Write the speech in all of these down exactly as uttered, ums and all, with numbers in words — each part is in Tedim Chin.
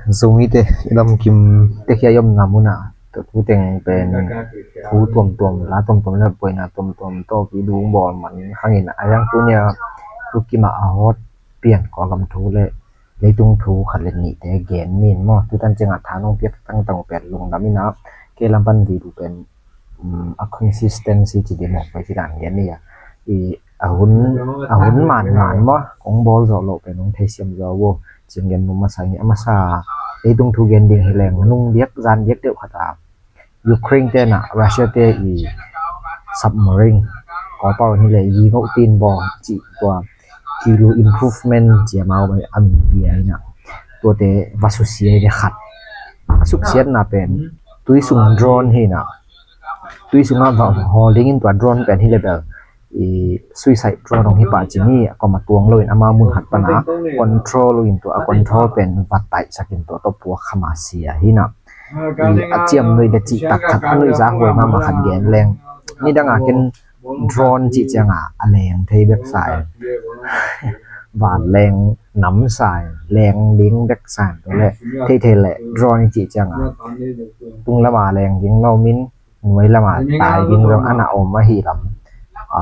Zomi te i lamkim te kia i omna munah tua tu teng pen thu tuamtuam, la tuamtuam le buaina tuamtuam tawh i dung bawl man hangin a yang tunia tu kimah a hot pian Kawlgam thu le leitung thu khat le nihte gen nin maw. Tutan ciangah tha nong piak tangtang uh pen lungdam inah kei lam pan video pen a consistency ci ding maw, pai ci dan gen ni a i a hun a hun man man maw, kong bawl zawh loh pen hong theisiam zaw uh. Ciang gen maw masa ni a masa leitung thu gen ding hi leng nung biak zan biak deuh khat a Ukraine te na Russia te i submarine Kawlpau ni le i ngoh tin baw cih tua kilu improvement cia mau mai a min bia hi na tuate va susia hi le khat a suksiatna pen tui sung drone hi na tui sungah va hawl dingin tua drone pen hi le bel i suicide drone hong hi pah ci ni a kawm a tuang loin ama mun khat pana control in tua a control pen va taihsakin tua tawh puak khama sia hi na a ciam nuih le cih tak khat a nuih za huai mahmah khat gen leng nidang a ken drone cih cianga a leng thei bek sa in van leng nam sa in leng ding bek sa in tua le thei thei le drone cih cianga tung lama leng ding lo min nuai lama tai ding zong ana om ahi lam a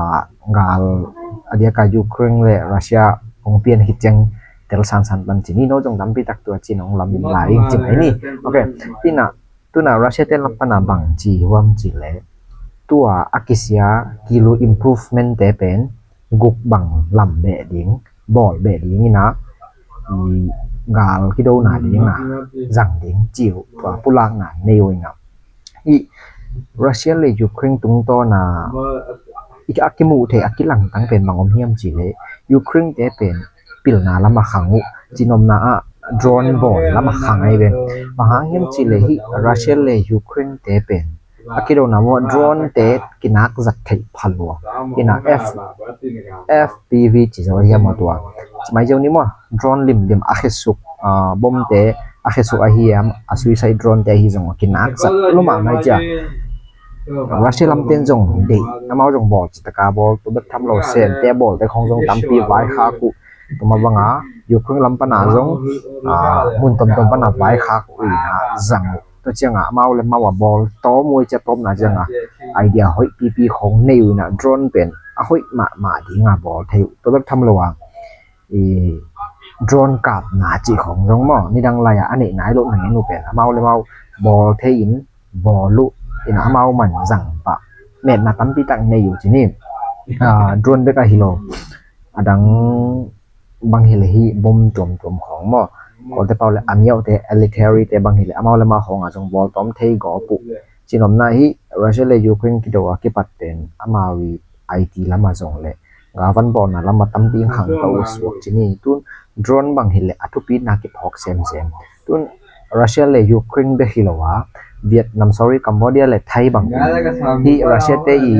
gal a diaka Ukraine le Russia hong pian hi ciang tel sansan pan ci ni no zong tampi tak tua ci nong lam in lai in ci mai ni. Ok, tina tuna Russia te lam pana bang ci huam ci le tua a kisia kilu improvement te pen guk bang lam beh ding bawl beh ding ina i gal kidona dinga zang ding ciu tua pulakna nei uh ina i Russia le Ukraine tungtawna a kimuh thei a kilangtang pen bang om hiam ci le Ukraine te pen pilna lama khang uh cinomna ah drone bawl lama khang ai ve. Bang hang hiam ci le hi Russia le Ukraine te pen a kidona maw drone te kinak zat theih phalua ina F F P V ci zo ahi a maw tua ci mai zo ni maw drone limlim a khesuk bom te a khesuk ahi a a suicide drone te ahi zong kinak zat luma mai cia Russia lamten zong deih amau zong bawl citaka bawl tu bek tham lo sen te bawl te khong zong tampi vai khak uh tuma banga Ukraine lam pana zong mun tomtom pana vai khak uh ina zang uh tua cianga amau le mau a bawl tawm uh cia tawmna cianga idea hoih pipi khong nei uh ina drone pen a hoih mahmah dinga bawl thei uh tua bek tham lo a i drone kapna cih khong zong maw nidang lai-ah a neih nai loh nangin uh pen amau le mau bawl thei in bawl uh ina amau man zang pah metna tampi tak nei uh ci ni drone bek ahi lo adang bang hi le hi bom tuamtuam khong maw Kawlte pau le amiauhte elitary te bang hi le amau le mau khonga zong bawl tawm thei gawp uh cinomna hi Russia le Ukraine kido a kipat pen amau i I T lama zong le gavan bawlna lama tampi khang ka uh suak ci ni tun drone bang hi le a thupitna kiphawk semsem tun Russia le Ukraine bek hi lo a Vietnam sorry Cambodia le Thai bang hi Russia te i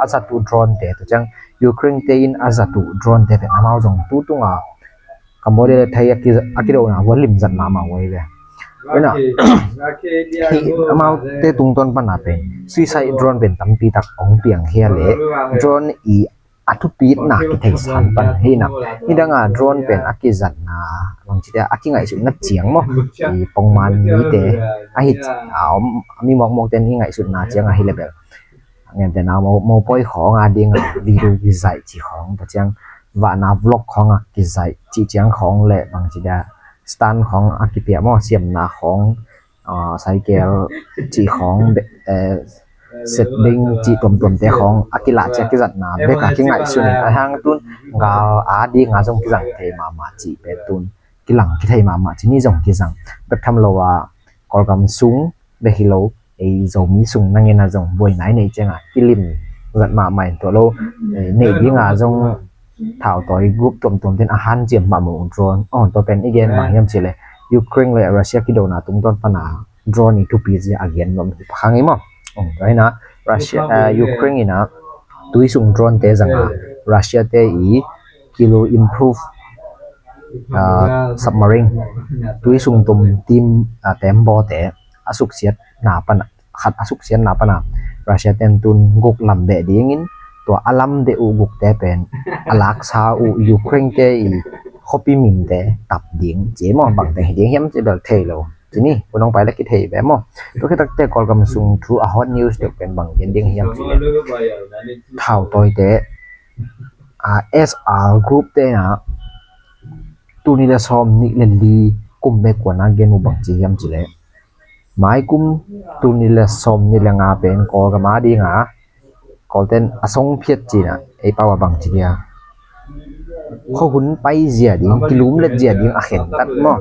a zat uh drone te tu ciang Ukraine te in a zat uh drone te pen amau zong tu tunga Cambodia le Thai a kidona uh a limzat mahmah uh ai ve. Ina hi amaute tungtawn pana pen suicide drone pen tampi tak hong piang hia le drone i a thupitna kitheisan pan hi na nidanga drone pen a kizatna bangcite a kingaihsutna ciang maw i pongman mite a hi a om a mi mawkmawkten i ngaihsutna ciang ahi le bel ngen tena mopoi khawng a dinga video kizaih ci khawng ta ciang vahna vlog khawng a kizaih ci ciang khawng le bangci dia stand khawng a kipia maw siamna khawng cycle ci khawng setting ci tuamtuamte khawng a kilah ci a kizatna bek a kingaihsun in a hang tun gal a dinga zong kizang thei mahmah ci pen tun kilang kithei mahmah ci ni zong kizang bek tham lo a Kawlgam sung bek hi lo ei Zomi sung nangena zong buaina i neih cianga kilim zat mahmah in tuah lo neih dinga zong thautawi group tuamtuam ten a hanciam mahmah uh drone on tua pen i gen mah hiam cih le Ukraine le Russia kidona tungtawn pana drone i thupi zia a gen nuam hi pakha ngei maw tua hina Russia Ukraine ina tui sung drone te zanga Russia te i kilo improve submarine tui sung tum tim tembaw te a suksiatna pana khat a suksiatna pana Russia ten tun guk lam beh dingin tua a lam deh uh gukte pen a laksa uh Ukraine te i khuapi minte tap ding ci maw, bangte hi ding hiam ci bel thei lo. Ci ni, u nong pai le kithei ve maw. Tua khit takte Kawlgam sung thu a hot news deuh pen bang gen ding hiam ci le, thautawite, a, S R group te na, tul nih le sawm nih le li kum bek kuana gen uh bang ci hiam ci le, mai kum tul nih le sawm nih le nga pen Kawlgam a dinga Kawlten a song phiat cina, ei pau a bang ci dia, khuahun pai zia ding, kilumlet zia ding a khentat maw.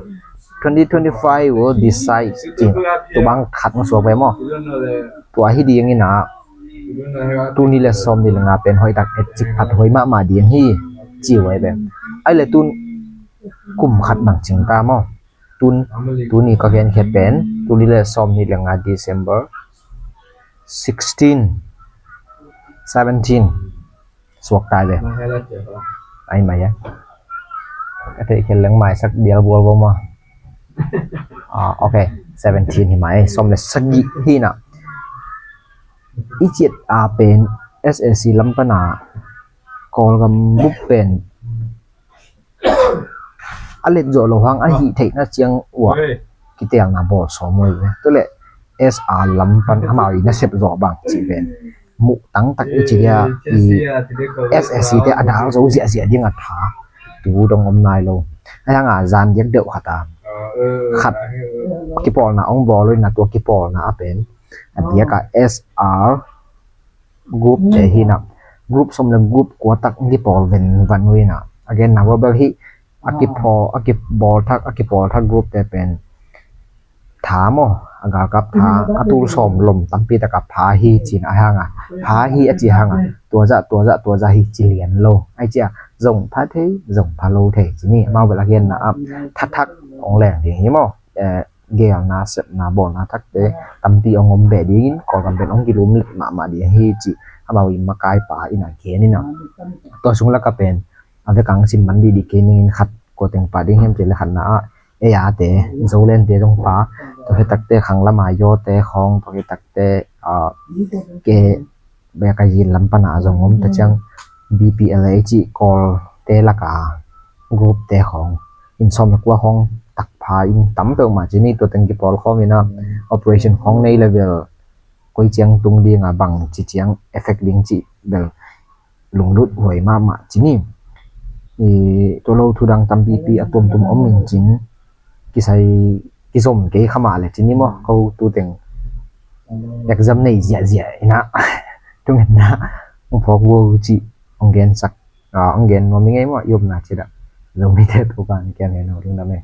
Twenty twenty-five will decide cina, tu bang khat hong suak ve maw. Tua hi dingina, tul nih le sawm nih le nga pen hoih tak etcik phat huai mahmah ding hi ci uh ai ve. Ai le tun kum khat bang cing ta maw. Tun, tuni ka gen khe pen, tul nih le sawm nih le nga December sixteen, seventeen suak tai ve. Ai mai ya. Ka theih khe leng maisak dial bual bual maw. Ah, ok, seventeen hi mai, sawm le sagih hi na. I ciat a pen S A C lam pana Kawlgam bup pen a let zawh lo hang a hih theihna ciang uah kitelna bawl sawm uh hi ve. Tua le S R lam pan amau i nasep zawh bang cih pen muh tangtak i ci dia, i S A C te a dal zo ziahziah ding a tha tu dong om nai lo. A hianga zan diak deuh khat a khat kipawlna ong bawl uh ina, tua kipawlna a pen a diaka S R group te hi na, group sawm le group kua tak kipawl ven van uh hi na. Again, na verbal hi a kipawl, a kipawl thak, a kipawl thak group te pen tha maw, a galkap tha, a tul sawm lom tampi taka pha hi cina a hanga, pha hi a ci hanga, tua zah, tua zah, tua zah hi ci lian lo. Ai cia zong pha thei, zong pha lo thei ci ni. Amau bel a genna a thathak ong leng ding hi maw. Eh, gelna, sepna, bawlna thakte tampi ong om beh dingin Kawlgam pen ong kilum let mahmah ding hi cih amau i makaipa ina gen ina. Tua sung laka pen a vekang sim man dih dih kei ningin khat kua teng pah ding hiam cih le khatna ah ei a te, Zoland te zong pha, tua hi takte khang lama Yaw te khawng, tua hi takte, ah, ke bek a yin lam pana zong om ta ciang B P L A cih Kawl te laka group te khawng in sawm le kua khawng tak pha in tam peuhmah ci ni. Tua teng kipawl khawm ina operation khawng nei level koi ciang tung dinga bang ci ciang effect ding cih bel lunglut huai mahmah ci ni. I, tua lo thu dang tampipi a tuamtuam om in cin kisai kizom kei kha mah le ci ni maw. Ko tu teng exam nei ziahziah ina tungenna hong phawk vo ci hong gensak, ah, hong gen nuam i ngei maw, i upna ci dah. Zomite thu kan kiang hen hong lungdam e.